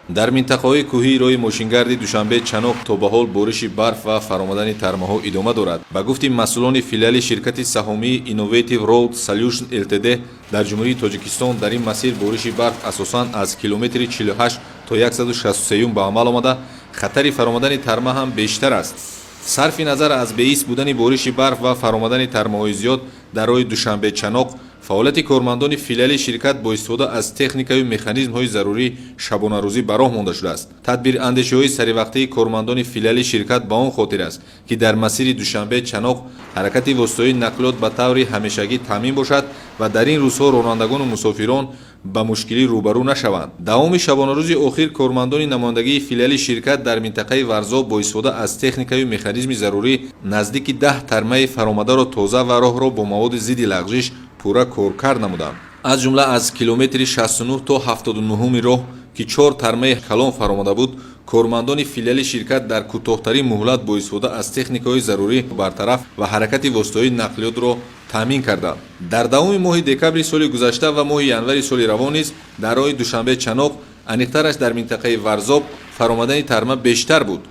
Дар минтақаҳои кӯҳии роҳи мошингарди Душанбе Чаноқ то ба ҳол бориши барф ва фаромадани тармаҳо идома дорад. Ба гуфти масъулони филиали ширкати саҳомии Innovative Road Solution Ltd дар Ҷумҳурии Тоҷикистон, дар ин масир бориши барф асосан аз километри 48 то 163 ба амал омада, хатари фаромадани тарма ҳам бештар аст. Сарфи назар аз беист будани бориши барф ва фаромадани тармаҳои зиёд дар роҳи Душанбе Чаноқ, фаъолияти кормандони филиали ширкат бо истифода аз техникаю механизмҳои зарурӣ шабонарӯзӣ ба роҳ монда шудааст. Тадбирандешиҳои саривақтии кормандони филиали ширкат ба он хотир аст, ки дар масири Душанбе Чаноқ ҳаракати воситаҳои нақлиёт ба таври ҳамешагӣ таъмин бошад ва дар ин рӯзҳо ронандагону мусофирон ба мушкилӣ рӯбарӯ нашаванд. Давоми шабонарӯзи охир кормандони намояндагии филиали ширкат дар минтақаи Варзоб бо истифода аз техникаю механизми зарурӣ наздики 10 тармаи фаромадаро тоза ва роҳро бо маводи зидди лағжиш пурра коркард намуданд. Аз ҷумла аз километри 69 то 79-уми роҳ, ки чор тармаи калон фаромада буд, кормандони филиали ширкат дар кӯтоҳтарин муҳлат бо истифода аз техникаҳои зарурӣ бартараф ва ҳаракати воситаҳои нақлиётро таъмин карданд. Дар давоми моҳи декабри соли гузашта ва моҳи январи соли равон низ дар роҳи Душанбе Чаноқ, аниқтараш дар минтақаи Варзоб, фаромадани тарма бештар буд.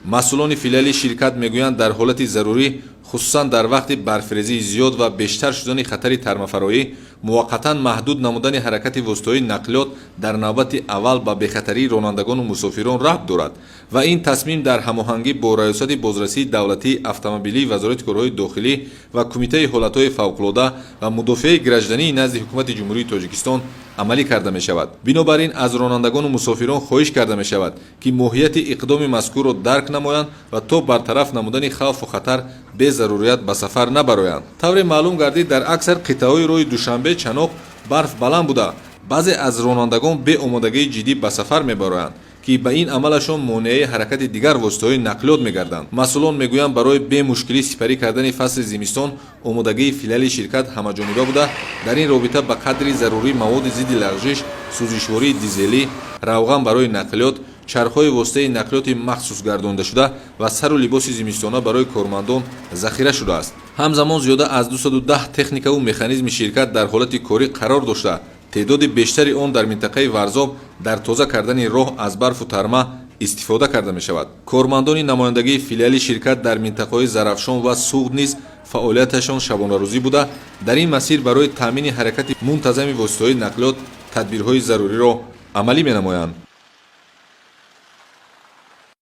Масъулони филиали ширкат мегӯянд, дар ҳолати зарурӣ, хусусан дар вақти барфрезии зиёд ва бештар шудани хатари тармафароӣ, муваққатан маҳдуд намудани ҳаракати воситаҳои нақлиёт дар навбати аввал ба бехатарии ронандагону мусофирон рабт дорад ва ин тасмим дар ҳамоҳангӣ бо Раёсати бозрасии давлатии автомобилии Вазорати корҳои дохилӣ ва Кумитаи ҳолатҳои фавқулода ва мудофиаи граждании назди Ҳукумати Ҷумҳурии Тоҷикистон амалӣ карда мешавад. Бинобар ин аз ронандагону мусофирон хоҳиш карда мешавад, ки моҳияти иқдоми мазкурро дарк намоянд ва то бартараф намудани хавфу хатар безарурият ба сафар набароянд. Тавре маълум гардид, дар аксар қитъаҳои роҳи Душанбе Чаноқ барф баланд буда, баъзе аз ронандагон беомодагии ҷиддӣ ба сафар мебароянд, ки ба ин амалашон монеаи ҳаракати дигар воситаҳои нақлиёт мегарданд. Масъулон мегӯянд, барои бемушкилӣ сипарӣ кардани фасли зимистон омодагии филиали ширкат ҳамаҷониба буда, дар ин робита ба қадри зарурӣ маводи зидди лағжиш, сӯзишвории дизелӣ, равған барои нақлиёт, чархҳои воситаи нақлиёти махсус гардондашуда ва сару либоси зимистона барои кормандон захира шудааст. Ҳамзамон зиёда аз 210 техникаву механизми ширкат дар ҳолати корӣ қарор дошта, теъдоди бештари он дар минтақаи Варзоб дар тоза кардани роҳ аз барфу тарма истифода карда мешавад. Кормандони намояндагии филиали ширкат дар минтақаҳои Зарафшон ва Суғд низ фаъолияташон шабонарӯзӣ буда, дар ин масир барои таъмини ҳаракати мунтазами воситаҳои нақлиёт тадбирҳои заруриро амалӣ менамоянд.